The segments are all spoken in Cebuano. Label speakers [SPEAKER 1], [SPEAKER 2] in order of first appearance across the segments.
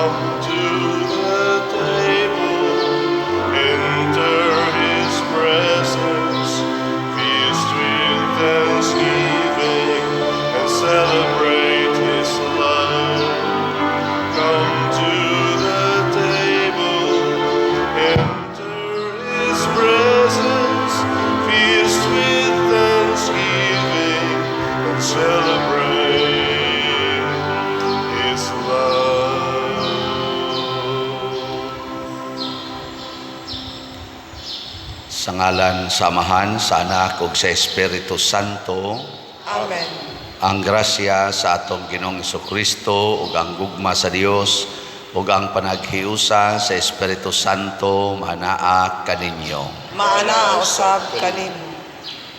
[SPEAKER 1] Come to the table, enter his presence, feast with thanksgiving, and celebrate his love. Come to the table, enter his presence, feast with thanksgiving, and celebrate his love.
[SPEAKER 2] Sa ngalan sa Amahan, sa Anak ug sa Espiritu Santo.
[SPEAKER 3] Amen.
[SPEAKER 2] Ang grasya sa atong Ginoong Kristo ug ang gugma sa Dios ug ang panaghiusa sa Espiritu Santo manaa kaninyo.
[SPEAKER 3] Maana usab kanimo.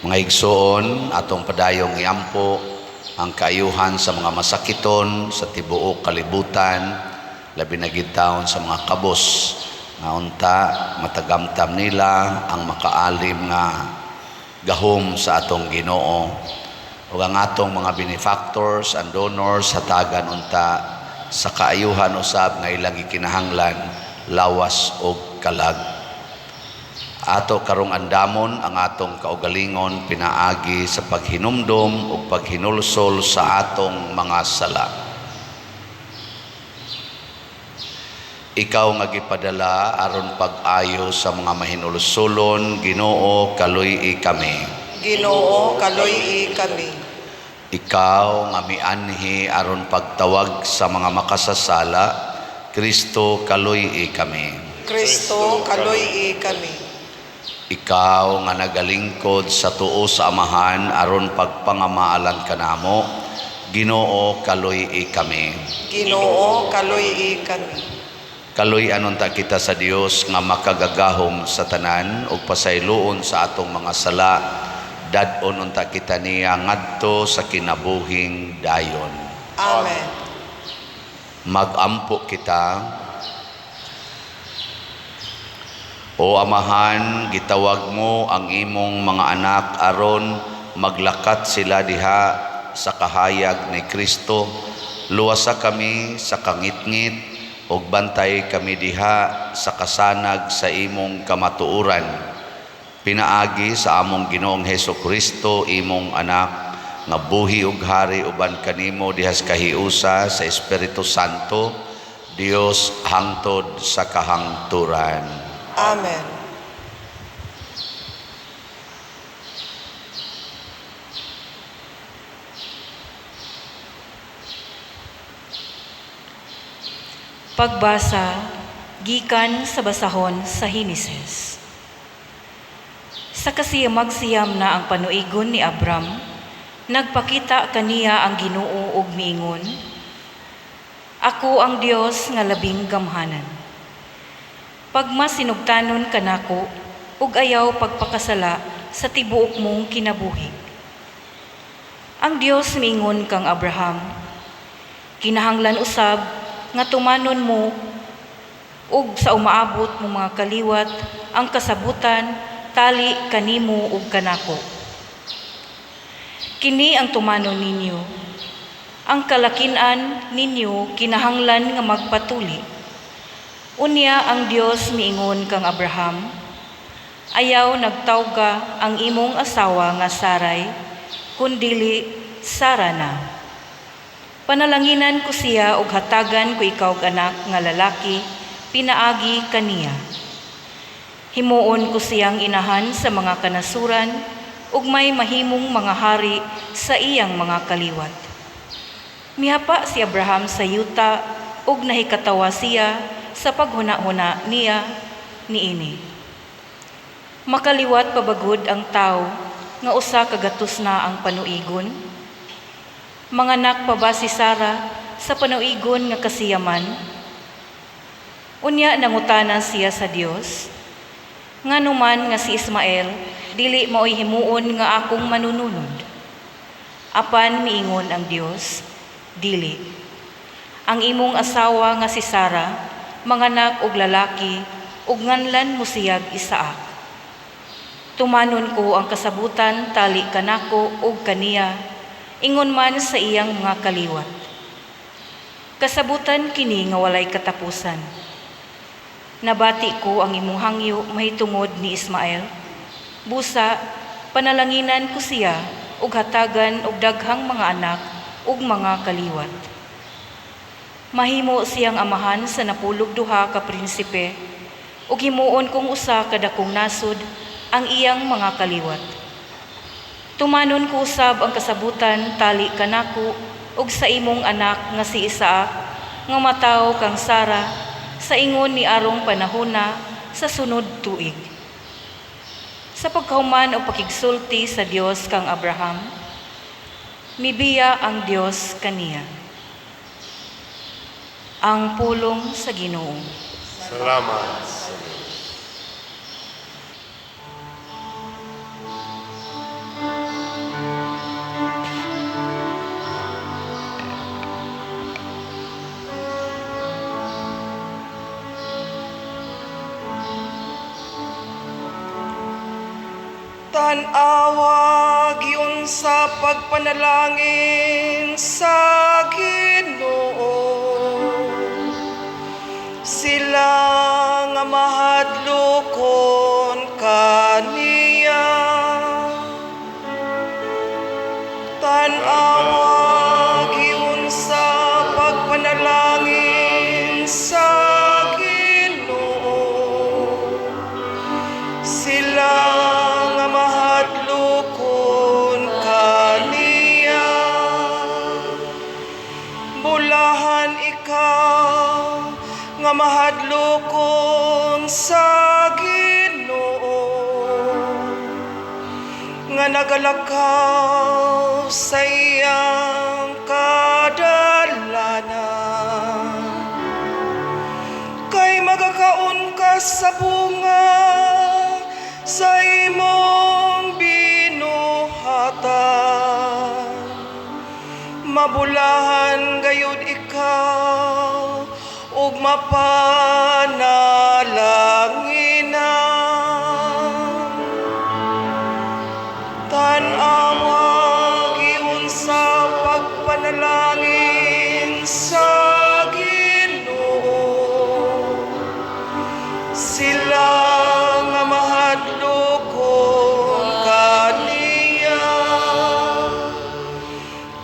[SPEAKER 2] Mga igsoon, atong padayong iampo ang kaayuhan sa mga masakiton sa tibuok kalibutan, labi na gid taon sa mga kabos nga unta matagamtam nila ang makaalim nga gahom sa atong Ginoo, ug ang atong mga benefactors and donors, hatagan unta sa kaayuhan usab nga ilang gikinahanglan, lawas ug kalag. Ato karong andamon ang atong kaugalingon pinaagi sa paghinumdom ug paghinulsol sa atong mga sala. Ikaw nga gipadala aron pag-ayo sa mga mahinulsolon, Ginoo, kaluy-i kami.
[SPEAKER 3] Ginoo, kaluy-i kami.
[SPEAKER 2] Ikaw nga mianhi aron pagtawag sa mga makasasala, Kristo, kaluy-i kami.
[SPEAKER 3] Kristo, kaluy-i kami.
[SPEAKER 2] Ikaw nga nagalingkod sa tuo sa Amahan aron pagpangamaalan kanamo, Ginoo, kaluy-i kami.
[SPEAKER 3] Ginoo, kaluy-i kami.
[SPEAKER 2] Kaluy-an unta kita sa Dios nga makagagahom sa tanan ug pasayloon sa atong mga sala. Dad-on unta kita niya ngadto sa kinabuhing dayon.
[SPEAKER 3] Amen.
[SPEAKER 2] Magampo kita. O Amahan, gitawag mo ang imong mga anak aron maglakat sila diha sa kahayag ni Kristo. Luwasa kami sa kangitngit ug bantay kami diha sa kasanag sa imong kamatuoran. Pinaagi sa among Ginoong Hesus Kristo, imong anak, nga buhi ug hari uban kanimo diha sa kahiusa sa Espiritu Santo, Dios hangtod sa kahangturan.
[SPEAKER 3] Amen.
[SPEAKER 4] Pagbasa gikan sa basahon sa Henesis. Sa kasiyamag-siyam na ang panuigon ni Abram, nagpakita kaniya ang Ginoo og miingon, "Ako ang Dios nga labing gamhanan. Pagmasinugtanon kanako ug ayaw pagpakasala sa tibuok mong kinabuhi." Ang Dios miingon kang Abraham, "Kinahanglan usab nga tumanon mo ug sa umaabot mo mga kaliwat ang kasabutan tali kanimo ug kanako. Kini ang tumanon ninyo. Ang kalakin-an ninyo kinahanglan nga magpatuli." Unya ang Dios miingon kang Abraham, "Ayaw nagtawga ang imong asawa nga Sarai, kundili Sara na. Panalanginan ko siya ug hatagan ko ikaw og anak nga lalaki pinaagi kaniya. Himuon ko siyang inahan sa mga kanasuran ug may mahimong mga hari sa iyang mga kaliwat." Mihapa si Abraham sa yuta ug nahikatawa siya sa paghuna-huna niya niini. Makaliwat pabagod ang tawo nga usa ka gatos na ang panuigon? Manganak pa ba si Sara sa panuigon nga kasiyaman? Unya nangutana siya sa Dios, "Nganuman nga si Ismael dili maoy himuon nga akong manununod?" Apan miingon ang Dios, "Dili. Ang imong asawa nga si Sara manganak og lalaki ug nganlan mo siyag Isaak. Tumanon ko ang kasabutan tali kanako ug kaniya, ingon man sa iyang mga kaliwat. Kasabutan kini nga walay katapusan. Nabati ko ang imong hangyo mahitungod ni Ismael. Busa panalanginan ko siya ug hatagan og daghang mga anak ug mga kaliwat. Mahimo siyang amahan sa 12 ka prinsipe ug himuon kong usa ka dakong nasod ang iyang mga kaliwat. Tumanon ko usab ang kasabutan tali kanako ug sa imong anak nga si Isaac nga matawo kang Sara sa ingon ni arong panahona sa sunod tuig. Sa pagkahuman og pakigsulti sa Dios kang Abraham, mibiya ang Dios kaniya. Ang pulong sa Ginoo.
[SPEAKER 1] Salamat sa Diyos.
[SPEAKER 3] Tan-awa giunsa pagpanalangin sa Ginoo. Sila nga mahadlokon kaniya. Tan-awa giunsa pagpanalangin sa Ginoo. Sila nga mahadlokon kaniya. Bulahan ikaw nga mahadlokon sa Ginoo, nga nagalakaw sa iyang kadalanan. Kay magakaon ka sa bunga sa imong binuhatan. Mabulahan gayud ikaw ug mapanalanginan. Tan-awa giunsa pagpanalangin sa Ginoo. Sila nga mahadlokon kaniya.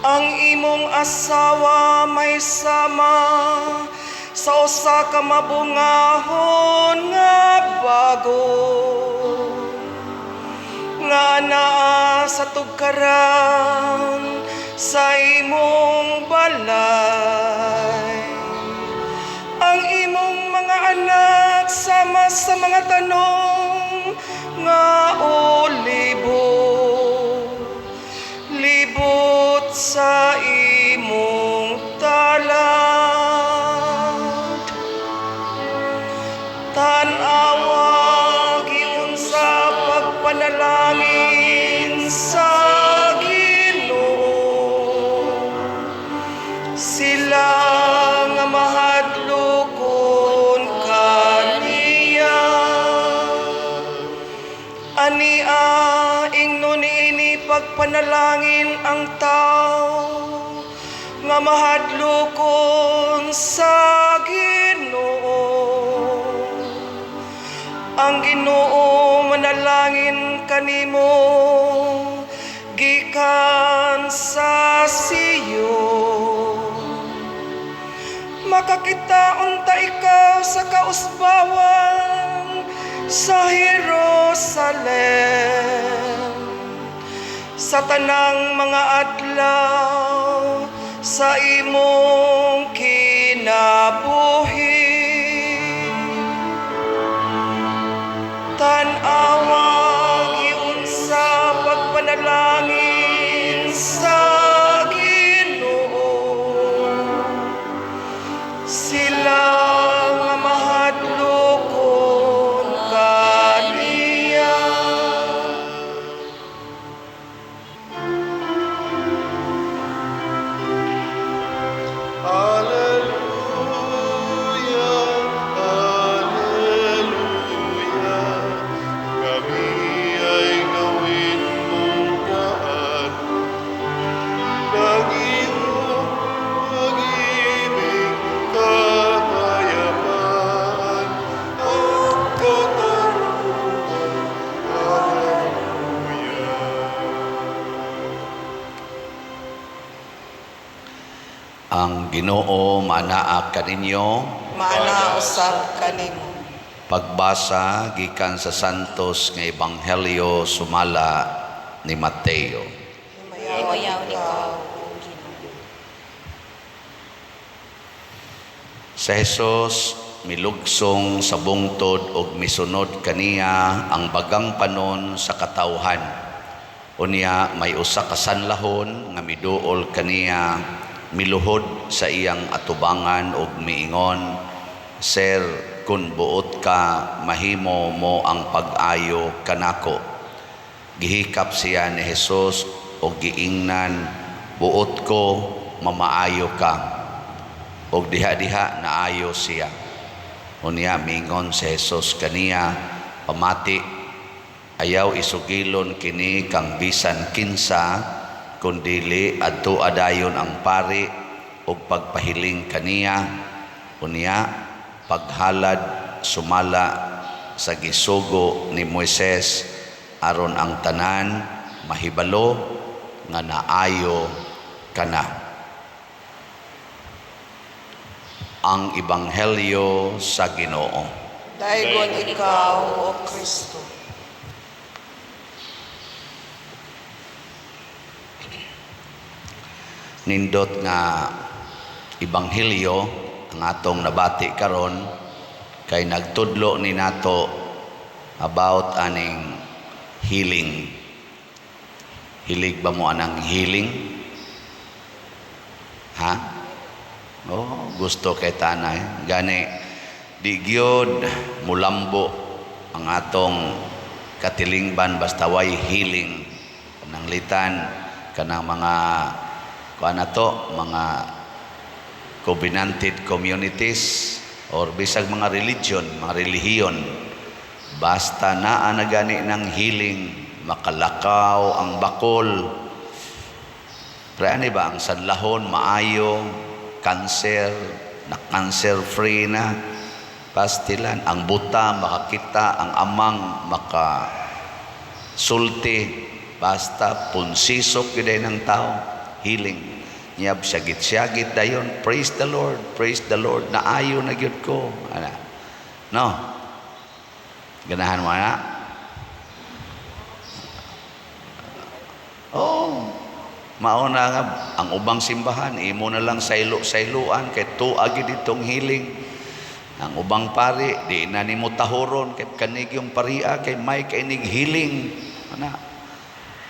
[SPEAKER 3] Ang imong asawa may sama sa usa ka mabungahon nga bago, nga naa sa tugkaran sa imong balay. Ang imong mga anak sama sa mga tanong nga olibo, libot sa imong talad. Tan-awa giunsa pagpanalangin sa Ginoo. Sila nga mahadlokon kaniya. Ania ingnon niini pagpanalangin ang tao nga mahadlokon sa Ginoo. Ang Ginoo manalangin kanimo gikan sa Sion. Makakita unta ikaw sa kausbawan sa Jerusalem sa tanang mga adlaw sa imong kinabuhi. Tan-awa giunsa pagpanalangin sa Ginoo. Sila nga mahadlokon kaniya.
[SPEAKER 1] Alleluia.
[SPEAKER 2] Ginoo manaa kaninyo.
[SPEAKER 3] Maana usab kanimo.
[SPEAKER 2] Pagbasa gikan sa Santos nga Ebanghelyo sumala ni Mateo.
[SPEAKER 4] Himayaw ikaw, O Ginoo.
[SPEAKER 2] Sa Jesus milugsong sa bungtod og misunod kaniya ang bagang panon sa katawhan. Unya may usa ka sanlahon nga miduol kaniya, miluhod sa iyang atubangan og miingon, "Sir, kun buot ka, mahimo mo ang pag-ayo kanako." Gihikap siya ni Jesus og giingnan, "Buot ko, mamaayo ka." Og diha-diha naayo siya. Unya mingon si Jesus kaniya, "Pamati, ayaw isugilon kini kang bisan kinsa, kundili adto adayon ang pari og pagpahiling kaniya. Unya paghalad sumala sa gisugo ni Moises, aron ang tanan mahibalo nga naayo kana." Ang Ebanghelyo sa Ginoo.
[SPEAKER 3] Daygon ikaw, O Kristo.
[SPEAKER 2] Nindot nga ebanghelyo ang atong nabati karon kay nagtudlo ni nato about aning healing. Hilig ba mo anang healing? Ha? Oh, gusto kay tanay. Gani di gyud mulambo ang atong katilingban basta way healing. Pananglitan kanang mga kuan nato, mga covenanted communities or bisag mga religion, mga relihiyon, basta naa na gani ng healing, makalakaw ang bakol. Pero ani ba ang sanlahon maayo, cancer, na cancer free na, pastilan, ang buta makakita, ang amang makasulti, basta punsisok gyud ng tao, healing. Nyab syagit-syagit dayon, praise the Lord, praise the Lord, naayo na gyud ko. Ana. No. Ganahan mo na? Oh. Mauna nga ang ubang simbahan imo na lang saylo-sayloan kay tuag gyud ditong healing. Ang ubang pari di na nimo tahuron kay kanig yung paria kay may kainig healing. Ana.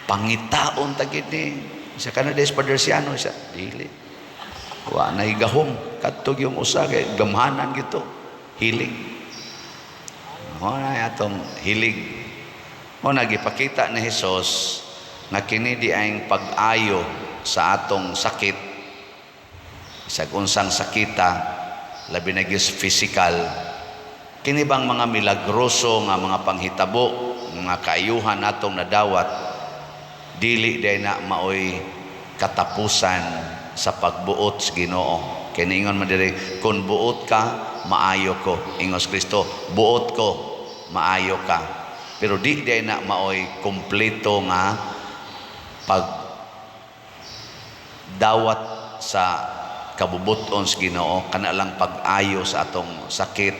[SPEAKER 2] Pangitaon ta gid ni sa Canada Padersiano sa dili. Wa na gahom kadto yung usa kay gamhanan gito healing. Mao na atong hilig. Mao na gipakita ni Hesus nga kini di ang pag-ayo sa atong sakit, sa unsang sakita, labi na gyud physical. Kini bang mga milagroso nga mga panghitabo, mga kaayuhan natong nadawat, dili day na maoy katapusan sa pagbuot sa Ginoo. Kay niingon man diri, kun buot ka, maayo ko. Ingos Kristo, buot ko, maayo ka. Pero di day na maoy kompleto nga pagdawat sa kabubuton sa Ginoo, kana lang pag-ayo sa atong sakit.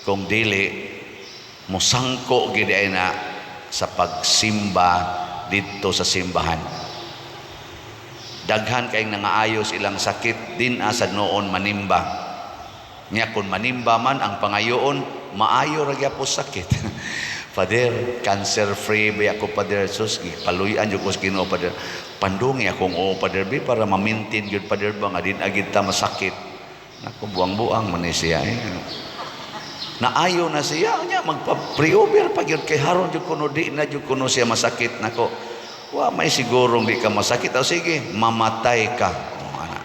[SPEAKER 2] Kung dili mosangko gid ay na sa pagsimba didto sa simbahan. Daghan kayong nangaayos ilang sakit din asa noon manimba. Nya kun manimba man ang pangayoon, maayo ra gyapon sakit. Father, cancer free ba ako, Father Jesus, gipaluy-an jud ko sa Ginoo, Father. Pandungi akong oo, Father B, para ma-maintain gyud, Father ba nga din agid ta masakit. Nako, buang-buang man ni siya. Naayo na siya nya magpa-pre-over pa gyud kay haron jud kuno di na jud kuno siya masakit. Nako, wa may sigurong di ka masakit. O sige, mamatay ka. O, ana.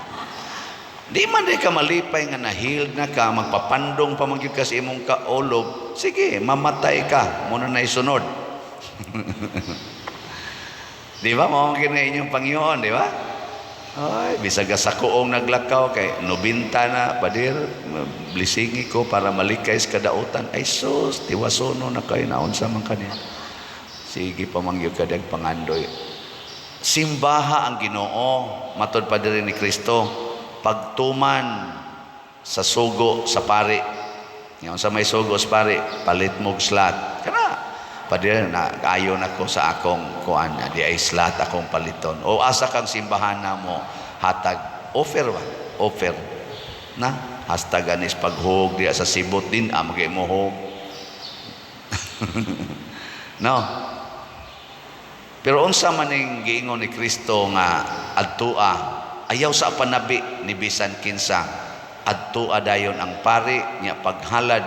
[SPEAKER 2] Di man di ka malipay nga na-healed na ka, magpapandong pa man gyud ka sa imong kaolob. Sige, mamatay ka. Muna na isunod. Di ba? Mao man kini inyong Panginoon, di ba? Ay, bisag sa kuong naglakaw kay 90 na, padir, blesingi ko para malikay sa kadautan. Ay sus, tiwasono na kayo, naunsa man kaniya. Sige pa man gyud kadag pangandoy. Simbaha ang Ginoo, matod pa diri ni Kristo. Pagtuman sa sugo sa pari. Ngayon sa may sugo sa pari, palit mo'g slot. Kana padre na ayo nako sa akong kuan, di ay slot akong paliton. O asa kang simbahan na mo hatag offer ba? Offer. Na hashtag anis paghug diya sa sibot din magay mo hug. No. Pero unsa man ning giingon ni Kristo nga adtua, ayaw sa panabi ni bisan kinsa, adtua dayon ang pari nya paghalad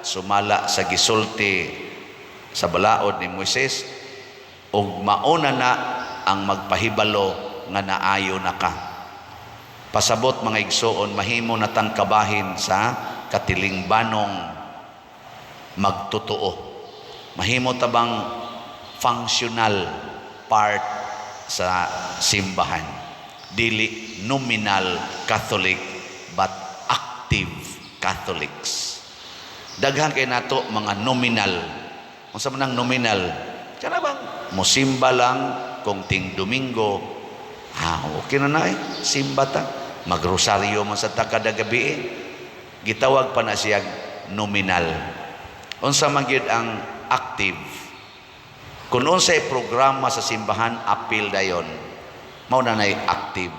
[SPEAKER 2] sumala sa gisulti sa balaod ni Moises, ug mauna na ang magpahibalo nga naayo na ka. Pasabot, mga igsoon, mahimo na tang kabahin sa katilingbanong magtotoo. Mahimo tabang functional part sa simbahan. Dili nominal Catholic but active Catholics. Daghan kay nato mga nominal. Unsa man ang nominal? Kana bang musimba lang kung ting Domingo? Ah, okay na na eh. Simba ta. Magrosaryo man sa ta kada gabi eh. Gitawag pa na siya nominal. Unsa man gyud ang active? Kung unsay programa sa simbahan, apil dayon. Mao na nay active.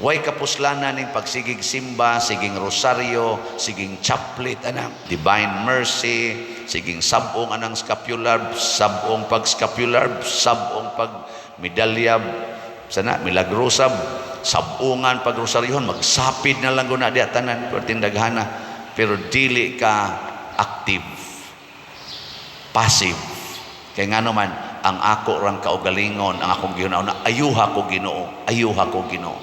[SPEAKER 2] Way kapuslanan ning pagsigig simba, siging rosaryo, siging chaplet anang Divine Mercy, siging sabong anang scapular, sabong pag scapular, sabong pag medalya, sana milagrosa, sabungan pag rosaryohon, magsapid na lang guna diya tanan, perting daghana, pero dili ka active. Passive. Kay ngano man, ang ako rang kaugalingon, ang akong gihuna ayuha ko Ginoo, ayuha ko Ginoo.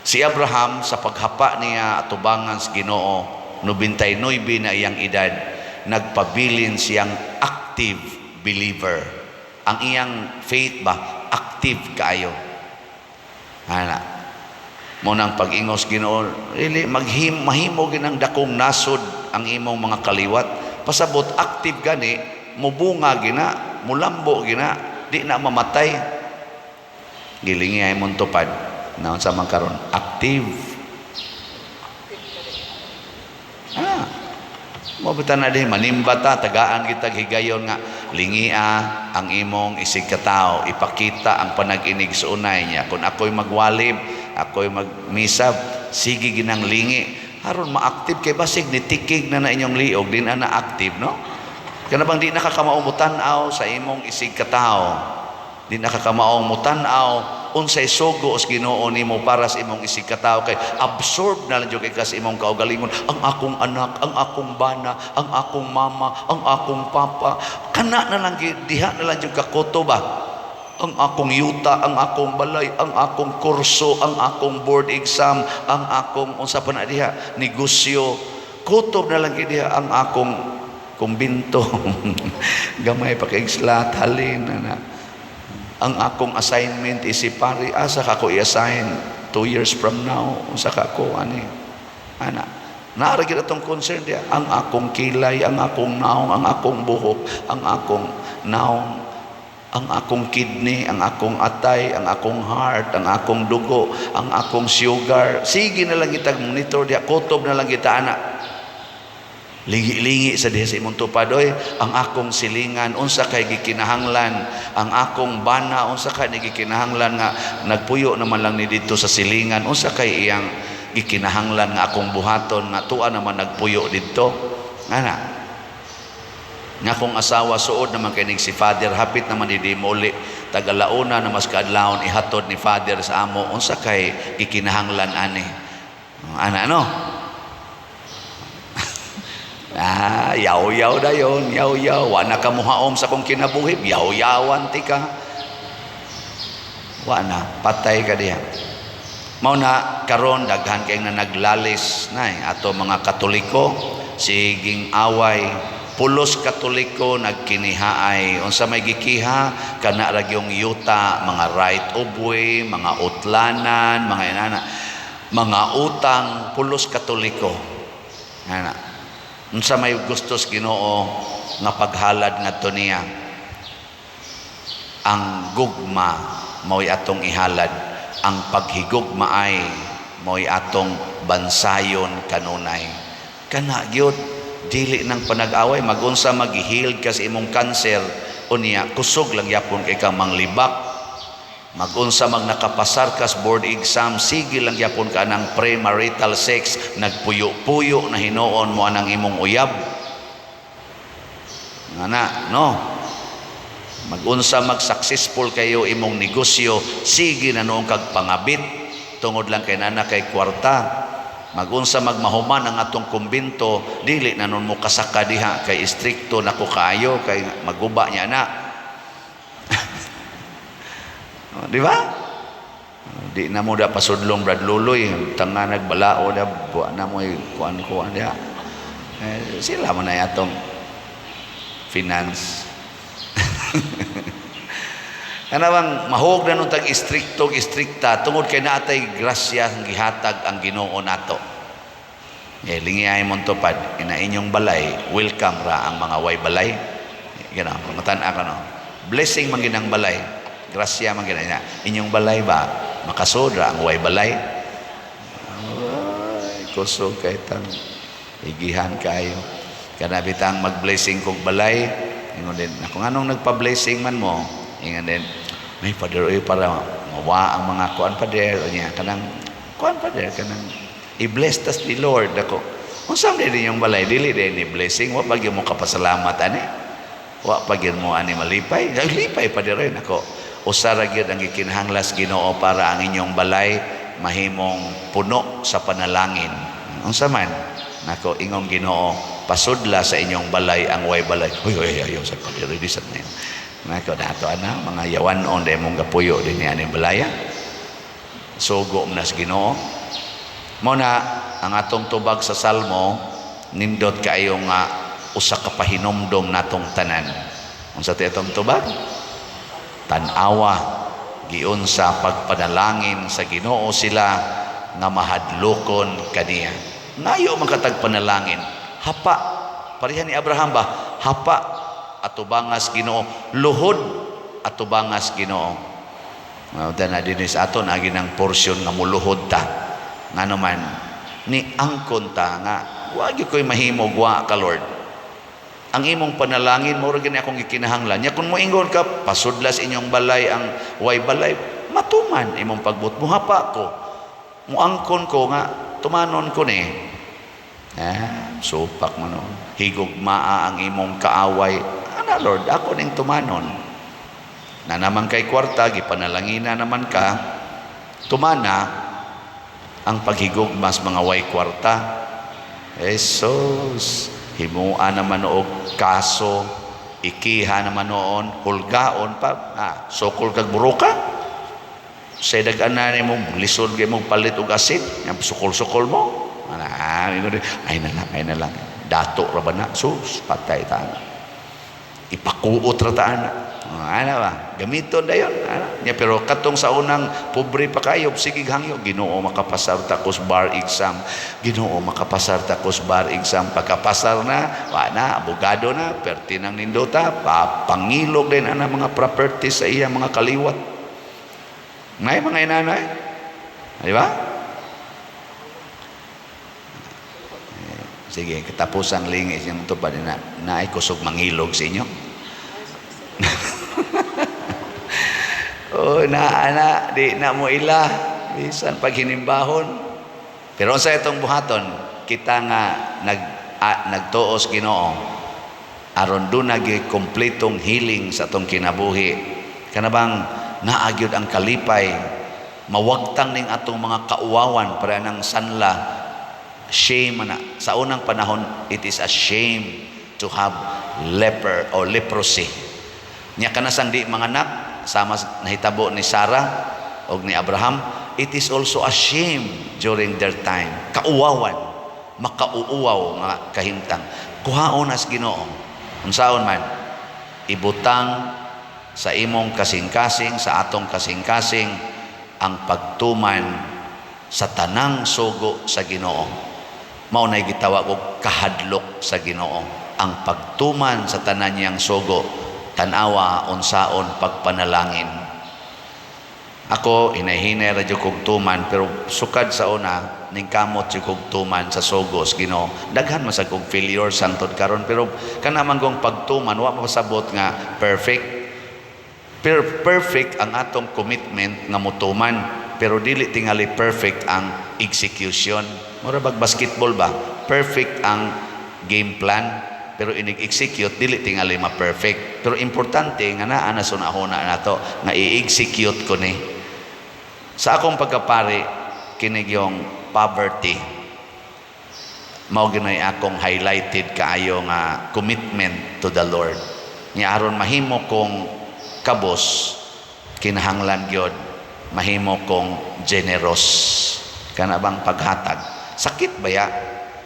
[SPEAKER 2] Si Abraham sa paghapa niya atubangan sa Ginoo, 99 na iyang edad, nagpabilin siyang active believer. Ang iyang faith ba, active kaayo. Ana. Mo nang pag-ingos Ginoo, really mahimo ginang dakong nasod ang imong mga kaliwat. Pasabot active gani, mubunga gina, mulambo gina, di na mamatay. Gilingi ay mong tupad. Naon sa man karon, active. Ah. Mo bita na din manimba ta, tagaan kita higayon nga lingia ang imong isig katao, ipakita ang panag-inig sa unay niya. Kung ako'y magwalib, ako'y magmisab, sige ginang lingi aron ma-active kay basig nitikig na na inyong liog, di na na active, no? Kana bang di na ka kamao mutan-aw sa imong isig katao, di na ka kamao mutan-aw unsay sugo sa Ginoo nimo para sa imong isig katao, kay absorb na lang jud kay ka sa imong kaugalingon. Ang akong anak, ang akong bana, ang akong mama, ang akong papa, kana na lang diha na lang jud kakuto ba. Ang akong yuta, ang akong balay, ang akong kurso, ang akong board exam, ang akong unsa pa na diha, negosyo, kutob na lang gyud diha ang akong kumbinto. Gamay pa kay slat halin na na. Ang akong assignment isip pari, asa ka ko i-assign 2 years from now, unsa ka ko ani ana. Naa ra gyud atong concern diha, ang akong kilay, ang akong naong, ang akong buhok, ang akong naong, ang akong kidney, ang akong atay, ang akong heart, ang akong dugo, ang akong sugar. Sige na lang kita monitor diha, kutob na lang kita ana. Lingi-lingi sa diha sa imong tupad, oy, ang akong silingan, unsa kay gikinahanglan, ang akong bana, unsa kay gikinahanglan nga nagpuyo naman lang ni dito sa silingan, unsa kay iyang gikinahanglan nga akong buhaton nga tuwa naman nagpuyo didto. Ana. Nga akong asawa suod naman kay ning si Father, hapit naman di muli tagalauna na mas kaadlawon ihatod ni Father sa amo, unsa kay gikinahanglan ani. Ana, no? Ah, yaw-yaw dayon, yaw-yaw. Wa na ka muhaom sa kong kinabuhi, yaw-yawan ti ka. Wa na, patay ka diha. Mao na karon daghan kay nga naglalis na eh, ato mga Katoliko, siging away, pulos Katoliko nagkinihaay. Unsa may gikiha? Kana ra gyung yuta, mga right of way, mga utlanan, mga inana, mga utang, pulos Katoliko. Ana. Unsa may gustos Ginoo nga paghalad ngadto niya? Ang gugma mao'y atong ihalad. Ang paghigugmaay mo'y atong bansayon kanunay. Kana gyud, dili nang panag-away. Magunsa mag-heal ka sa imong cancer, unya kusog lang yapon kay kang manglibak. Magunsa mag nakapasar ka sa board exam, sige lang yapon ka ng premarital sex, nagpuyo-puyo na hinuon mo anang imong uyab. Nga na, no? Magunsa mag successful kayo imong negosyo, sige na noong kag pangabit tungod lang kay nana kay kwarta. Magunsa magmahuman ang atong kumbinto, dili na nun mo kasaka diha kay istrikto na ko kaayo kay maguba niya na. Di ba? Di na mo da pasudlong Brad Luloy, tanga nagbalao da buwa na mo kuan-kuan diha. Eh, sila mo na atong finance. Kana bang mahog na nung tag istrikto istrikta tungod kay naatay grasya ang gihatag ang Ginoo nato. Eh, lingiyay mo tupad ina inyong balay, welcome ra ang mga way balay. Gana, matan-a ka no. Blessing man ginang balay. Grasya man gina ina. Inyong balay ba makasodra ang way balay? Ay, kusog kay tang igihan kayo. Kana bitang mag-blessing kog balay, ingon din, ako nganong nagpa-blessing man mo, ingon din, may Father, oy, para mawa ang mga kuan, Father, niya kanang kuan, Father, kanang i-bless tas ni Lord ako. Unsa man din yung balay, dili din ni blessing, wa pa gyud mo kapasalamat ani. Wa pa gyud mo ani malipay. Ay, lipay, Father, oy, nako. Usa ra gyud ang gikinahanglas Ginoo para ang inyong balay mahimong puno sa panalangin. Unsa man? Nako, ingong Ginoo, pasudla sa inyong balay ang way balay. Uy, uy, ayaw sa Father, di sa na. Nako, dato ana, mga yawan-on dahil mong gapuyo din ni aning balaya. Sugo mo na sa Ginoo. Mo na, ang atong tubag sa Salmo, nindot kaayo nga usa ka pahinomdom natong tanan. Unsa ti atong tubag? Tan-awa, giunsa pagpanalangin sa Ginoo sila nga mahadlokon kaniya. Ngayo man katag panalangin. Hapa, pareha ni Abraham ba? Hapa atubangas Ginoo, luhod atubangas Ginoo. Na dinhi sa aton agi ng porsyon nga muluhod ta. Ngano man ni angkon ta nga wa gyud koy mahimo wa ka, Lord. Ang imong panalangin mao ra gani akong gikinahanglan. Nya kun moingon ka pasudlas inyong balay ang way balay, matuman imong pagbut. Muhapa ko. Muangkon ko nga tumanon ko ni. Ah, supak man no. Higugmaa ang imong kaaway. Ana Lord, ako ning tumanon. Na naman kay kwarta, gipanalangina naman ka, tumana ang paghigugma sa mga way kwarta. Jesus, himua naman og kaso, ikiha naman noon, hulgaon pa, sukol kag buruka. Sa dag-ana nimo, lisod kay mong palit og asin, yang sukol-sukol mo. Ana, ay na lang, ay na lang. Dato ra ba na? Sus, patay ta na. Ipakuot ra ta ana. Ana ba? Gamiton dayon. Ana. Nya pero katong sa unang pobre pa kayo, sige hangyo, Ginoo makapasar ta kos bar exam. Ginoo makapasar ta kos bar exam. Pagkapasar na, wa na, abogado na, perti nang nindota, pangilog din ana mga properties sa iya mga kaliwat. Ngay mga inanay. Di ba? Sige, katapos ang lingis yung tupad na naay kusog mangilog sa inyo. Oh, na ana di na mo ila bisan pag hinimbahon. Pero sa itong buhaton, kita nga nagtuos Ginoo aron duna gyud kompletong healing sa atong kinabuhi. Kana bang naa gyud ang kalipay, mawagtang ning atong mga kauwawan para nang sanla. Shame na. Sa unang panahon, it is a shame to have leper or leprosy. Nya kanasang di manganak, sama nahitabo ni Sarah og ni Abraham, it is also a shame during their time. Kauwawan, makauuwaw nga kahimtang. Kuhaon as Ginoo. Unsaon man, ibutang sa imong kasing-kasing, sa atong kasing-kasing, ang pagtuman sa tanang sugo sa Ginoo. Mao nay gitawag og kahadlok sa Ginoo. Ang pagtuman sa tanan niyang sugo, tan-awa unsaon pagpanalangin. Ako, hinay-hinay ra jud kog tuman, pero sukad sa una, ning kamot jud kog tuman sa sugo sa Ginoo. Daghan man sad kog failure santod karon, pero kana man gong pagtuman wa mapasabot nga perfect. Pero perfect ang atong commitment nga motuman, pero dili tingali perfect ang execution. Mura bag basketball ba? Perfect ang game plan, pero inig-execute dili tingali ma-perfect. Pero importante nga naa na sunahuna nato nga i-execute ko ni. Sa akong pagkapari, kinig yung poverty. Mao ginay akong highlighted kaayo nga commitment to the Lord. Nya aron mahimo kong kabos, kinahanglan gyud mahimo kong generous. Kana bang paghatag? Sakit ba ya?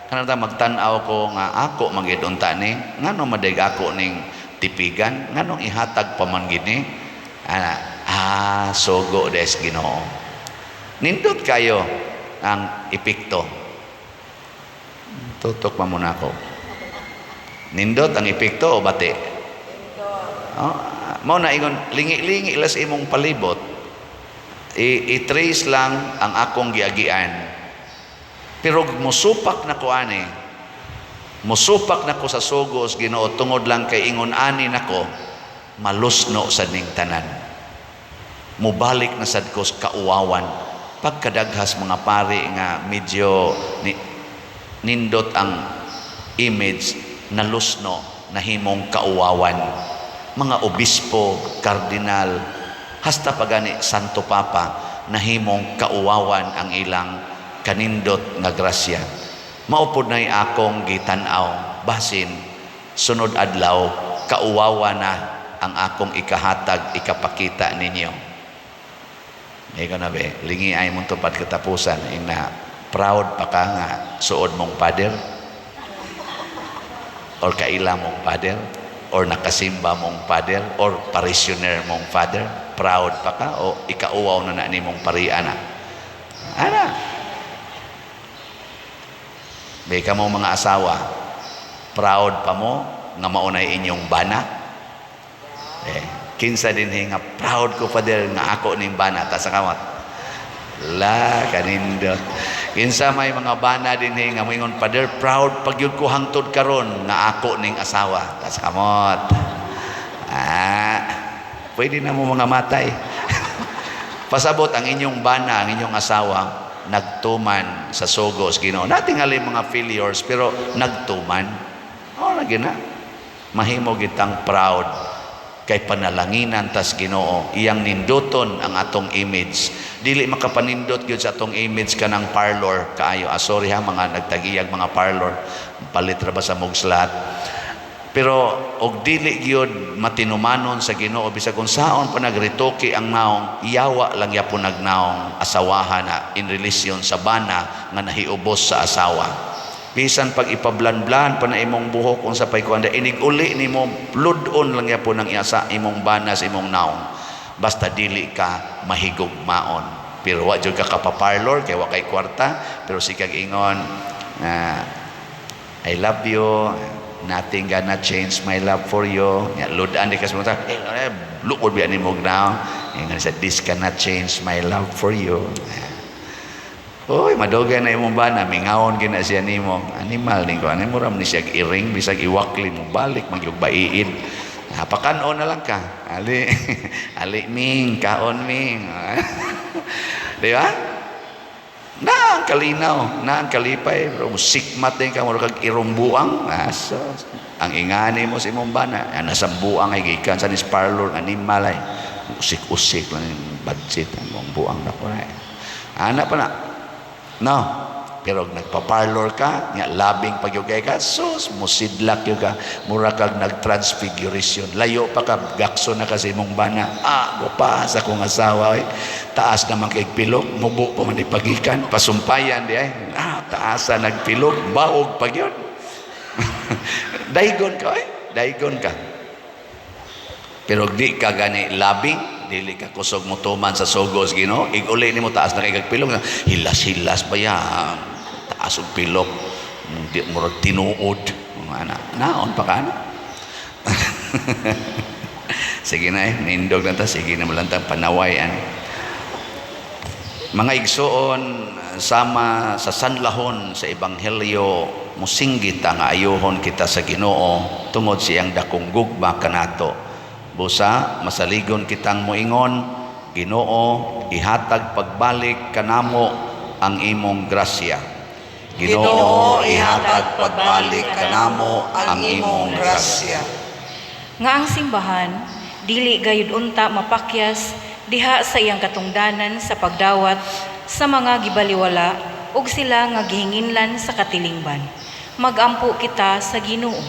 [SPEAKER 2] Kana ta magtan-aw ko nga ako man gyud unta ni, ngano maday ako ning tipigan, nganong ihatag pa man gid ni? Ana, sugo des Ginoo. Nindot kayo ang epekto. Tutok pa muna ako. Nindot ang epekto o bati? Oh, mao na ingon lingi-lingi las imong palibot. I-trace lang ang akong giagian. Pero musupak na ko ani. Musupak na ko sa sugos Ginoo tungod lang kay ingon ani nako malusno sa ning tanan. Mubalik na sad ko sa kauwawan. Pagkadaghas mga pari nga medyo nindot ang image na lusno nahimong kauwawan. Mga obispo, kardinal, hasta pagani Santo Papa nahimong kauwawan ang ilang kanindot nga grasya. Maupod na'y akong gitan-aw, basin sunod adlaw kauwawan na ang akong ikahatag, ikapakita ninyo. Ikaw na be, lingi ay mong tupad katapusan, ina proud pa ka nga suod mong father, or kaila mong father, or nakasimba mong father, or parishioner mong father, proud pa ka, o ikauwaw na na ni mong parian na. Ana. May ka mong mga asawa, proud pa mo nga maunay inyong bana? Kinsa din nga proud ko father nga ako ning bana ta sa kamot. La kanindot. Kinsa may mga bana din nga moingon father proud pagyud ko hangtod karon nga ako ning asawa ta sa kamot. Pwede na mo mga matay. Pasabot ang inyong bana, ang inyong asawa nagtuman sa sugos Ginoo. Natingali mga failures pero nagtuman. Oh, lagi na. Mahimo gitang proud kay panalanginan tas Ginoo, iyang ninduton ang atong image. Dili makapanindot gyud sa atong image kanang parlor kaayo. Sorry ha mga nagtagiyag mga parlor, palit ra ba sa mugslat. Pero og dili gyud matinumanon sa Ginoo bisag kung saon pa nagretoke ang naong, yawa lang yapon nagnaong asawahan na in relation sa bana nga nahiubos sa asawa. Bisan pag ipablan-blan pa na imong buhok unsa pay kuan, inig-uli nimo lud-on lang yapon ang iasa imong bana sa imong naong. Basta dili ka mahigugmaon. Pero wa jud ka kapaparlor kay wa kay kwarta, pero sikag ingon I love you, nothing gonna change my love for you. Ya, ludan di ka sa mga luod biya nimo naong. Ingon sa this cannot change my love for you. Oy, madugay na imong bana, mingawon gina siya nimo. Animal ni ko, ani mo ram ni siya iring bisag iwakli mo balik magyug baiid. Pakan-on na lang ka. Ali, ali ming, kaon ming. Di ba? Na ang kalinaw, na ang kalipay, pero sikmat din ka, mura kag irumbuang. So, ang ingani mo sa imong bana, nasa buang ay gikan sa nis parlor, animal ay. Usik-usik lang yung budget, ang buang na ko na. Ana pa na. No. Pero nagpa-parlor ka, nga labing pagyugay ka, sus, musidlak yun ka, mura kag nag-transfiguration. Layo pa ka, gakso na kasi imong bana. Gupa sa akong asawa. Oy. Taas naman kay pilok, mubo pa man ipagikan, pasumpayan di ay. Taasa nagpilok, baog pag yun. Daygon ka, oy. Daygon ka. Pero di ka gani labing, dili ka kusog mo tuman sa sugos Ginoo, iguli nimo taas na kay kagpilok, hilas-hilas pa ya, taas og pilok, di murag tinuod, mga anak. Naon pa ka na? Sige na nindog na ta, sige na malantang panawayan. Mga igsoon, sama sa sanlahon sa Ebanghelyo, musinggit nga ayuhon kita sa Ginoo tungod siyang dakong gugma kanato. Busa masaligon kitang moingon, Ginoo, ihatag pagbalik kanamo ang imong grasya.
[SPEAKER 3] Ginoo, ihatag pagbalik kanamo ang imong grasya.
[SPEAKER 4] Nga ang simbahan dili gayud unta mapakyas diha sa iyang katungdanan sa pagdawat sa mga gibaliwala ug sila nga gihinginlan sa katilingban. Magampo kita sa Ginoo.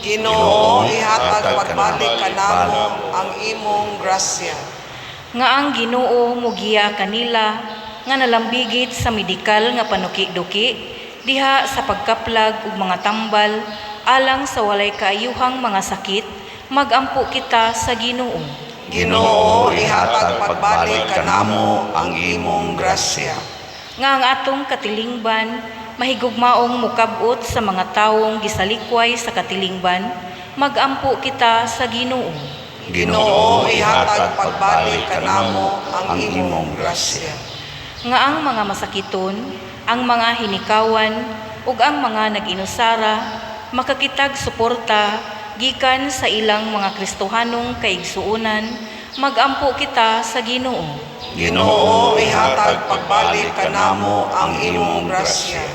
[SPEAKER 3] Ginoo, ihatag pagbalik kanamo ang imong grasya.
[SPEAKER 4] Nga ang Ginoo mugiya kanila nga nalambigit sa medikal nga panuki-duki diha sa pagkaplag ug mga tambal alang sa walay kaayuhang mga sakit. Magampo kita sa Ginoo.
[SPEAKER 3] Ginoo, ihatag pagbalik kanamo ang imong grasya.
[SPEAKER 4] Nga ang atong katilingban mahigugmaong mukab-ot sa mga tawong gisalikway sa katilingban. Magampo kita sa Ginoo.
[SPEAKER 3] Ginoo, ihatag pagbalik kanamo ang imong grasya.
[SPEAKER 4] Nga ang mga masakiton, ang mga hinikawan ug ang mga nag-inusara makakitag suporta gikan sa ilang mga Kristohanong kaigsuonan. Magampo kita sa Ginoo.
[SPEAKER 3] Ginoo, ihatag pagbalik kanamo ang imong grasya.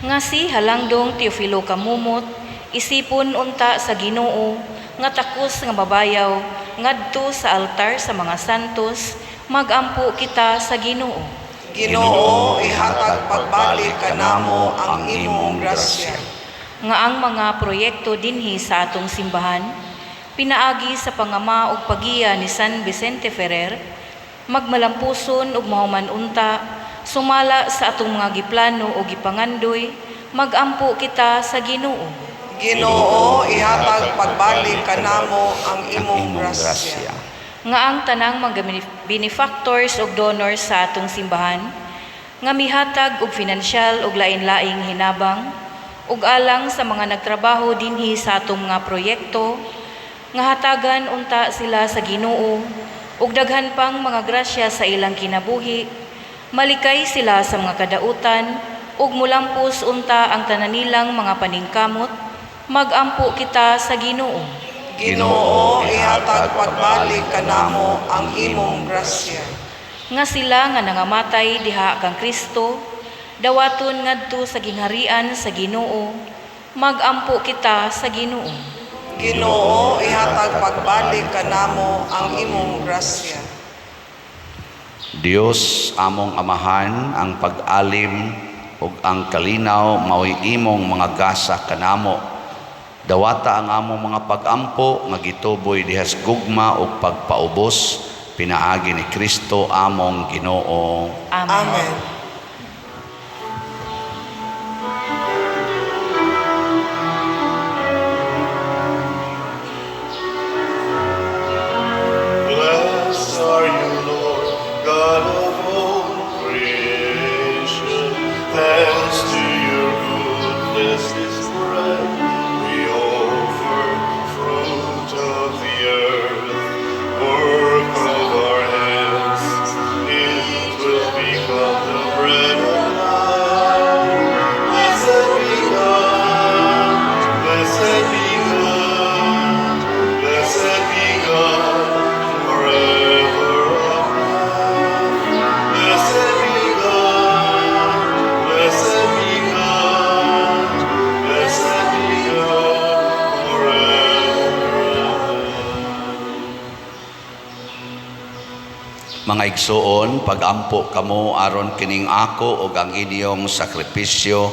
[SPEAKER 4] Nga si Halangdong Teofilo Camomot isipon unta sa Ginoo nga takos nga mabayaw ngadto sa altar sa mga santos. Magampo kita sa Ginoo.
[SPEAKER 3] Ginoo, ihatag pagbalik kanamo ang imong grasya.
[SPEAKER 4] Nga ang mga proyekto dinhi sa atong simbahan pinaagi sa pangama ug pagiya ni San Vicente Ferrer magmalampuson ug mahuman unta sumala sa atong mga giplano o gipangandoy. Magampo kita sa Ginoo.
[SPEAKER 3] Ginoo, ihatag pagbalik kanamo ang imong grasya.
[SPEAKER 4] Nga ang tanang mga benefactors ug donors sa atong simbahan nga mihatag og finansyal ug lain-laing hinabang ug alang sa mga nagtrabaho dinhi sa atong mga proyekto, nga hatagan unta sila sa Ginoo ug daghan pang mga grasya sa ilang kinabuhi, malikay sila sa mga kadautan ug mulampos unta ang tanan nilang mga paningkamot. Magampo kita sa Ginoo.
[SPEAKER 3] Ginoo, ihatag pagbalik kanamo ang imong grasya.
[SPEAKER 4] Nga sila nga nangamatay diha kang Kristo dawaton ngadto sa gingharian sa Ginoo. Magampo kita sa Ginoo.
[SPEAKER 3] Ginoo, ihatag pagbalik kanamo ang imong grasya.
[SPEAKER 2] Dios among Amahan, ang pag-alim ug ang kalinaw mao'y imong mga gasa kanamo. Dawata ang among mga pag-ampo nga gituboy dihas gugma ug pagpaubos pinaagi ni Kristo among Ginoo.
[SPEAKER 4] Amen.
[SPEAKER 3] Amen.
[SPEAKER 1] Blessed are you, Lord, God of all creation. Thanks to your goodness, this bread we offer, fruit of the earth, work of our hands. It will become the bread of life. Blessed be God, blessed be God, blessed be God forever. Amen. Blessed be God, blessed be God, blessed be God forever. Amen.
[SPEAKER 2] Mga igsuon, pagampo kamo aron kining ako ug ang inyong sakripisyo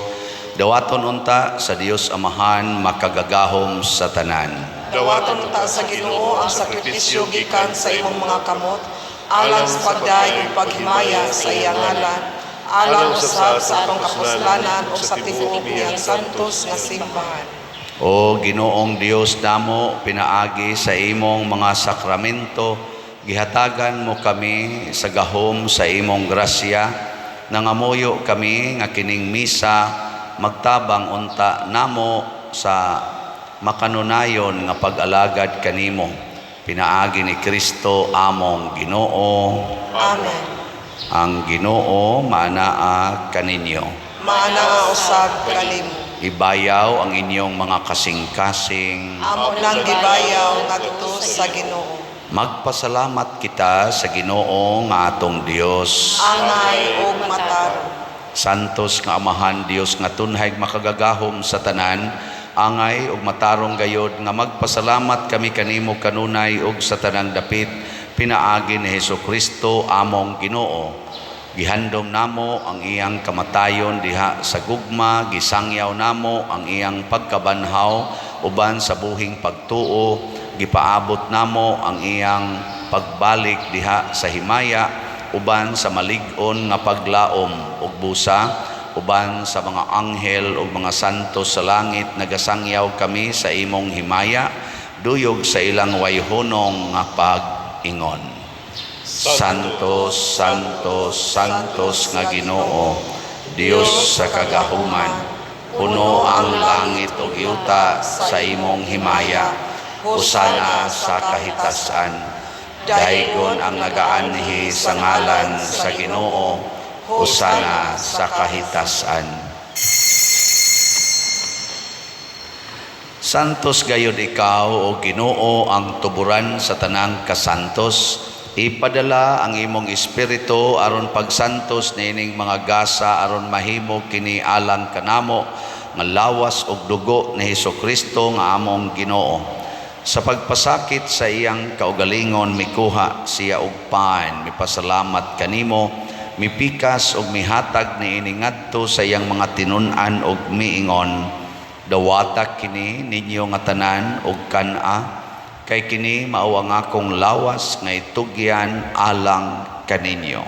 [SPEAKER 2] dawaton unta sa Dios Amahan makagagahom sa tanan.
[SPEAKER 3] Dawaton ta sa Ginoo ang sakripisyo gikan sa imong mga kamot, alang sa pagdayeg ug paghimaya sa iyang ngalan, alang usab sa atong kapuslanan ug sa tibuok niyang santos nga simbahan.
[SPEAKER 2] O Ginoong Dios namo, pinaagi sa imong mga sakramento, gihatagan mo kami sa gahom sa imong grasya. Nangamuyo kami nga kining misa magtabang unta namo sa makanunayon nga pag-alagad kanimo pinaagi ni Kristo among Ginoo.
[SPEAKER 3] Amen.
[SPEAKER 2] Ang Ginoo maanaa kaninyo.
[SPEAKER 3] Maanaa usab kanimo.
[SPEAKER 2] Ibayaw ang inyong mga kasing-kasing.
[SPEAKER 3] Amo nang gibayaw ngadto sa Ginoo.
[SPEAKER 2] Magpasalamat kita sa Ginoo nga atong Dios.
[SPEAKER 3] Angay ug matarong.
[SPEAKER 2] Santos nga Amahan Dios nga tunhay makagagahom sa tanan, angay ug matarong gayod nga magpasalamat kami kanimo kanunay ug sa tanang dapit pinaagi ni Hesukristo among Ginoo. Gihandom namo ang iyang kamatayon diha sa gugma, gisangyaw namo ang iyang pagkabanhaw uban sa buhing pagtuo, gipaabot namo ang iyang pagbalik diha sa himaya uban sa malig-on nga paglaom ug busa uban sa mga anghel ug mga santo sa langit nagasangyaw kami sa imong himaya duyog sa ilang wayhunong nga pag-ingon. Santo, Santo, Santos nga Ginoo, Dios sa kagahuman, puno ang langit ug yuta sa imong himaya. Hosana sa kahitasan. Daygon ang nagaanhi sa ngalan sa Ginoo. Hosana sa kahitasan. Santos gayod ikaw o Ginoo ang tuburan sa tanang kasantos. Ipadala ang imong espiritu aron pagsantos niining mga gasa aron mahimo kini alang kanamo nga lawas ug dugo ni Hesukristo nga among Ginoo. Sa pagpasakit sa iyang kaugalingon mikuha siya og pan, mipasalamat kanimo, mipikas ug mihatag niini ngadto sa iyang mga tinun-an ug miingon: Dawata kini ninyo nga tanan ug kan-a, kay kini mao ang akong lawas nga itugyan alang kaninyo.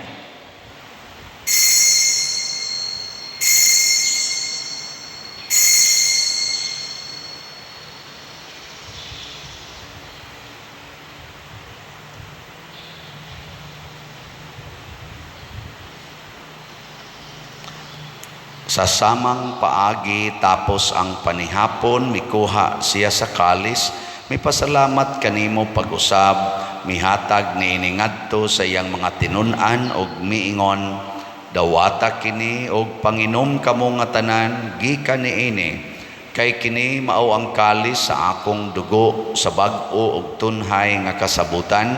[SPEAKER 2] Sa samang paagi tapos ang panihapon, mikuha siya sa kalis, mipasalamat kanimo pag-usab, mihatag niini ngadto sa iyang mga tinun-an ug miingon: Dawata kini og panginom kamo nga tanan gikan niini, kay kini mao ang kalis sa akong dugo sa bag-o ug tunhay nga kasabutan,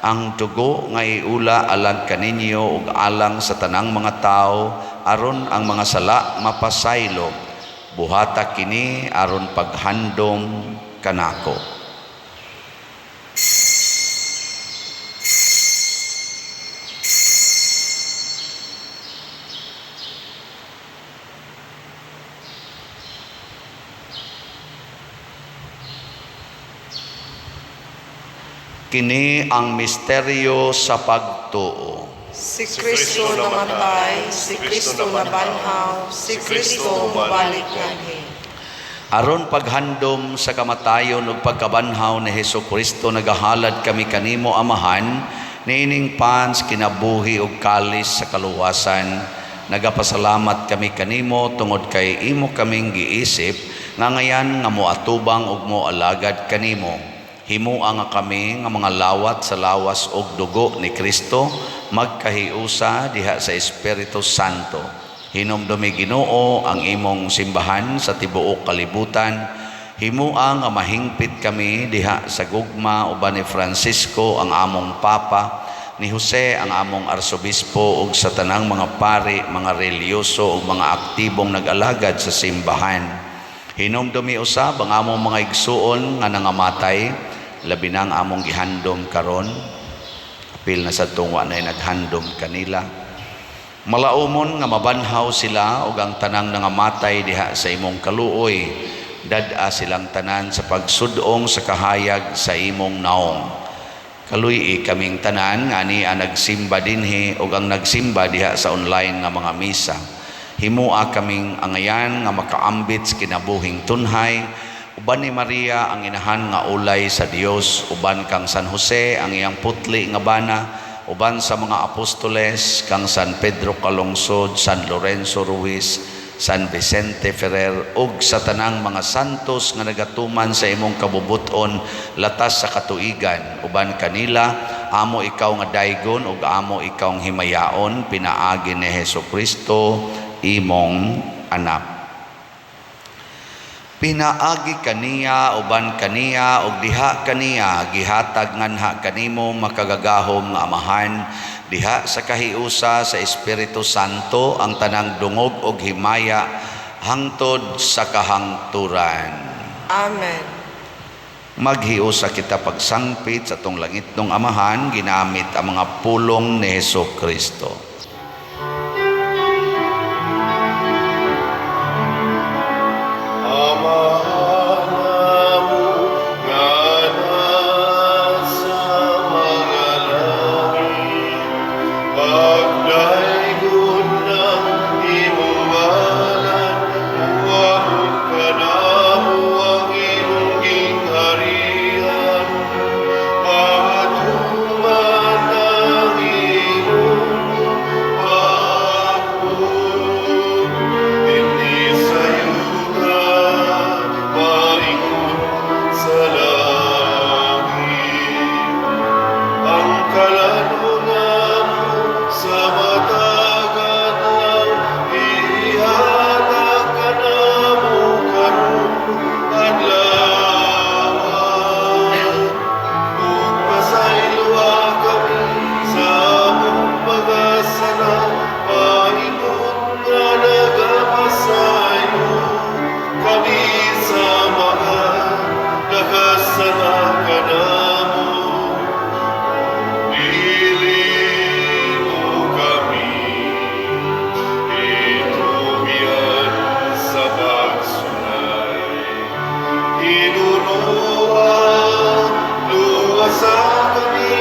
[SPEAKER 2] ang dugo nga iula alang kaninyo ug alang sa tanang mga tawo aron ang mga sala mapasaylo. Buhata kini aron paghandom kanako. Kini ang misteryo sa pagtuo.
[SPEAKER 3] Si Kristo namatay, si Kristo nabanhaw, si Kristo mobalik nganhi.
[SPEAKER 2] Aron paghandom sa kamatayon ug pagkabanhaw ni Hesukristo, nagahalad kami kanimo Amahan niining pans kinabuhi ug kalis sa kaluwasan. Nagapasalamat kami kanimo tungod kay imo kaming giisip nga ngayan nga moatubang ug moalagad kanimo. Himua nga kami nga mga lawat sa lawas ug dugo ni Kristo magkahiusa diha sa Espiritu Santo. Hinumdumi Ginoo ang imong simbahan sa tibuok kalibutan. Himua nga mahingpit kami diha sa gugma uban ni Francisco ang among Papa, ni Jose ang among Arsobispo ug sa tanang mga pari, mga relihiyoso ug mga aktibong nag-alagad sa simbahan. Hinumdumi usab ang among mga igsuon nga nangamatay, labi na ang among gihandom karon. Apil na sa tungwa na naghandom kanila. Malaumon nga mabanhaw sila ug ang tanang nangamatay diha sa imong kaluoy. Dad-a silang tanan sa pagsudong sa kahayag sa imong naong. Kaluy-i kaming tanan nga ani ang nagsimba dinhi ug ang nagsimba diha sa online nga mga misa. Himua kaming angayan nga makaambit sa kinabuhing tunhay uban ni Maria ang inahan nga ulay sa Dios, uban kang San Jose ang iyang putli nga bana, uban sa mga apostoles kang San Pedro Calungsod, San Lorenzo Ruiz, San Vicente Ferrer ug sa tanang mga santos nga nagatuman sa imong kabubut-on latas sa katuigan. Uban kanila amo ikaw nga daygon ug amo ikaw himayaon pinaagi ni Hesukristo imong anak. Pinaagi kaniya, uban kaniya ug diha kaniya gihatag nganha kanimo makagagahom nga Amahan diha sa kahiusa sa Espiritu Santo ang tanang dungog ug himaya hangtod sa kahangturan.
[SPEAKER 3] Amen.
[SPEAKER 2] Maghiusa kita pagsangpit sa atong langitnong Amahan ginamit ang mga pulong ni Hesukristo.
[SPEAKER 1] Amahan namo nga nasa mga langit, pagdaygon ang imong ngalan, muabot kanamo ang imong gingharian, pagtuman ang imong pagbuot, dinhi sa yuta, maingon sa langit. Ang kalan-on namo sa matag adlaw, ihatag kanamo karon adlaw. Ug pasayloa kami sa among mga sala, maingon nga nagapasaylo kami sa mga nakasala kanamo. Dili mo kami itugyan sa pagsulay. Hinunoa, luwasa kami,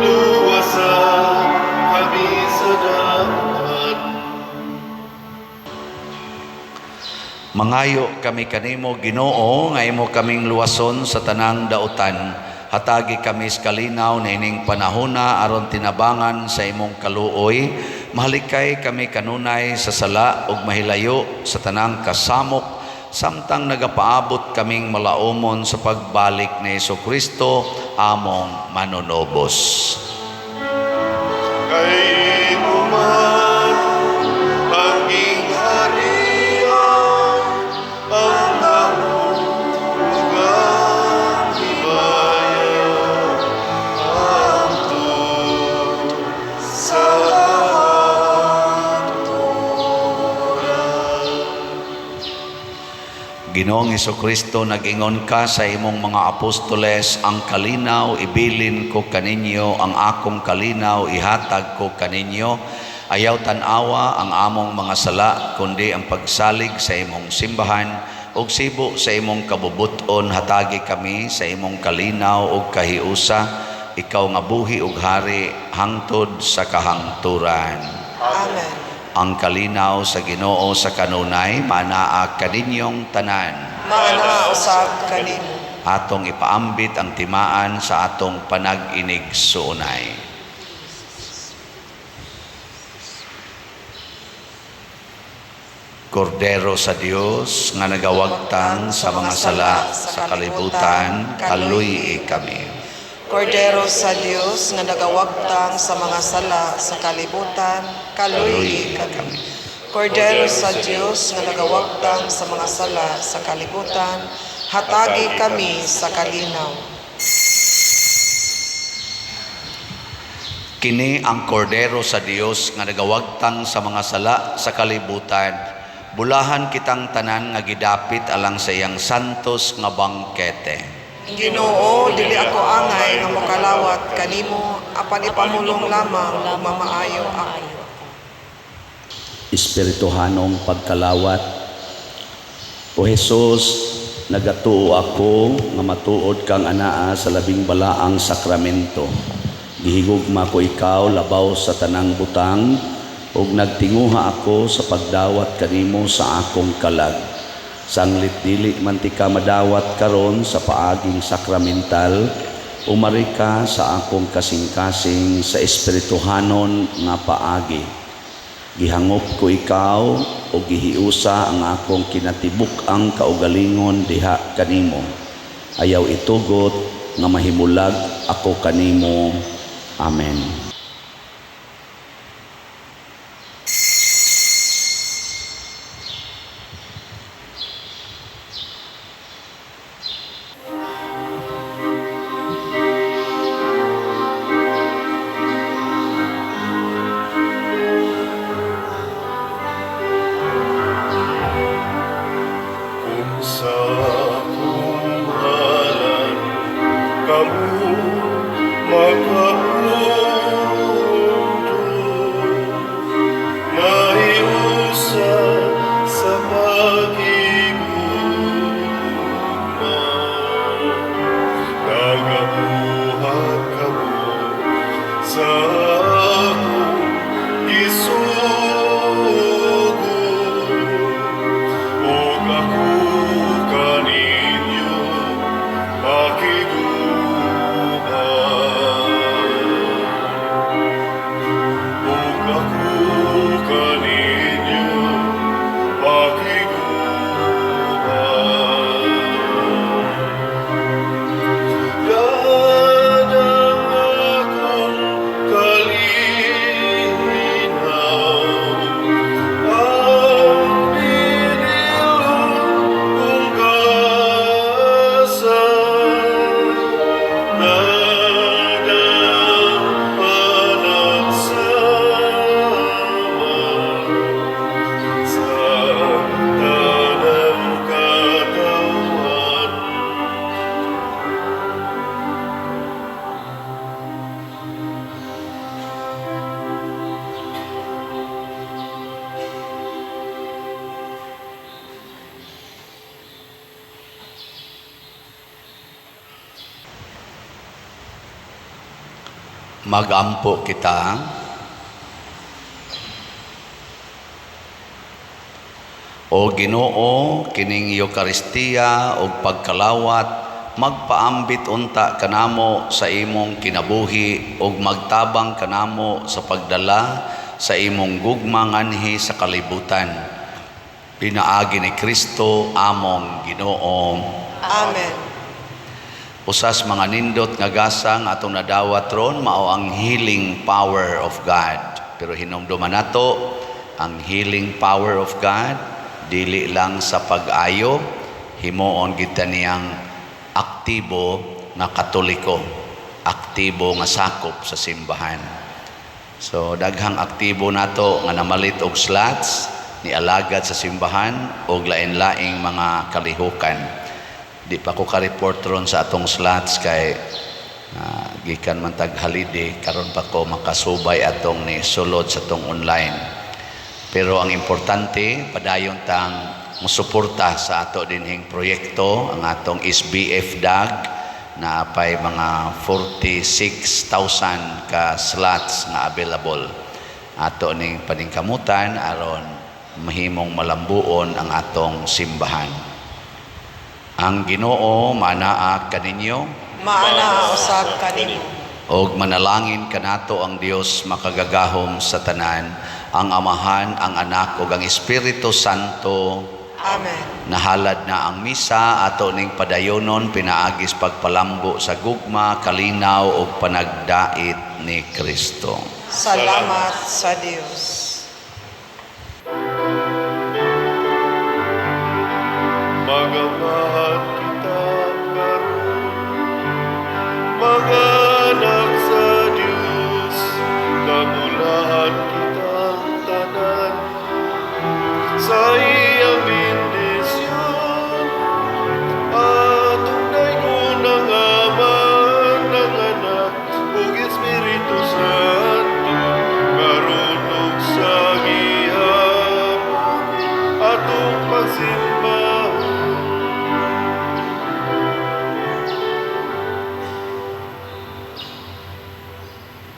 [SPEAKER 1] luwasa kami sa damuhan.
[SPEAKER 2] Mangayo kami kanimo Ginoo nga imo kaming luwason sa tanang dautan. Hatagi kami sa kalinaw niining panahona aron tinabangan sa imong kaluoy. Mahalikay kami kanunay sa sala ug mahilayo sa tanang kasamok samtang nagapaabot kaming malaumon sa pagbalik ni Hesukristo among manunobos.
[SPEAKER 1] Kay imo man ang gingharian, ang damo ug ang himaya, hangtod sa kahangturan.
[SPEAKER 2] Ginoong Hesukristo, nag-ingon ka sa imong mga apostoles, ang kalinaw ibilin ko kaninyo, ang akong kalinaw ihatag ko kaninyo. Ayaw tan-awa ang among mga sala, kundi ang pagsalig sa imong simbahan, ug sibo sa imong kabubuton, hatagi kami sa imong kalinaw ug kahiusa, ikaw nga buhi ug hari hangtod sa kahangturan.
[SPEAKER 3] Amen.
[SPEAKER 2] Ang kalinaw sa Ginoo sa kanunay manaa kaninyong tanan.
[SPEAKER 3] Maanaa usab kanimo.
[SPEAKER 2] Atong ipaambit ang timaan sa atong panag-inig suunay. Kordero sa Dios nga nagawagtang sa mga sala sa kalibutan, kaluy-i kami.
[SPEAKER 3] Kordero sa Dios nga nagawagtang sa mga sala sa kalibutan, kaluy-i kami. Kordero sa Dios nga nagawagtang sa mga sala sa kalibutan, hatagi kami sa kalinaw.
[SPEAKER 2] Kini ang kordero sa Dios nga nagawagtang sa mga sala sa kalibutan. Bulahan kitang tanan nga gidapit alang sa iyang santos nga bangkete.
[SPEAKER 3] Ginoo, dili ako angay nga mokalawat kanimo, apan ipamulong lamang ug mamaayo ako.
[SPEAKER 2] Espirituhanong pagkalawat. O Jesus, nagatuo ako nga matuod kang anaa sa labing balaang sakramento. Gihigugma ko ikaw labaw sa tanang butang ug nagtinguha ako sa pagdawat kanimo sa akong kalag. Sanglit dili man ti ka madawat karon sa paaging sakramental, umari ka sa akong kasing-kasing sa espirituhanon nga paagi. Gihangop ko ikaw o gihiusa ang akong kinatibuk-ang kaugalingon diha kanimo. Ayaw itugot nga mahimulag ako kanimo. Amen.
[SPEAKER 1] Kung sa akong ngalan kamo makapunto, mahiusa sa paghigugma, nagabuhat kamo sa akong gisugo, ug ako kaninyo makig-uban. Ug ako kaninyo makig-uban. God ang akong kalinaw, ang binilon kong gasa, God ang panagsama sa tanang katawhan.
[SPEAKER 2] Magampo kita. O Ginoo, kining Eukaristiya ug pagkalawat magpaambit unta kanamo sa imong kinabuhi ug magtabang kanamo sa pagdala sa imong gugma nganhi sa kalibutan. Pinaagi ni Kristo among Ginoo.
[SPEAKER 3] Amen.
[SPEAKER 2] Usas mga nindot nga gasa nga atong nadawat ron mao ang healing power of God. Pero hinumduman nato ang healing power of God dili lang sa pag-ayo, himuon kita niyang aktibo nga Katoliko, aktibo nga sakop sa simbahan. So daghang aktibo nato nga namalit og slots ni alagad sa simbahan og lain-laing mga kalihukan. Di pa ko ka-report ron sa atong slots kay gikan man tag holiday, karon pa ko makasubay atong ni sulod sa atong online. Pero ang importante, padayon tang musuporta sa ato dinhing proyekto, ang atong SBF DAG na apay mga 46,000 ka slots nga available. Ato ning paningkamutan aron mahimong malambuon ang atong simbahan. Ang Ginoo manaa kaninyo,
[SPEAKER 3] Maanaa usab kanimo.
[SPEAKER 2] Og manalangin kanato ang Dios makagagahom sa tanan, ang Amahan, ang Anak ug ang Espiritu Santo.
[SPEAKER 3] Amen.
[SPEAKER 2] Nahalad na ang misa ato ning padayonon pinaagis pagpalambo sa gugma, kalinaw ug panagdait ni Kristo.
[SPEAKER 3] Salamat sa Dios.
[SPEAKER 1] Mag-amahan kita karon, mga anak sa Dios, kamulahan kitang tanan sa iyang bendisyon. Atong daygon ang Ama, ang Anak, ug Espiritu Santo, karon ug sa gihapon, atong pagsimba.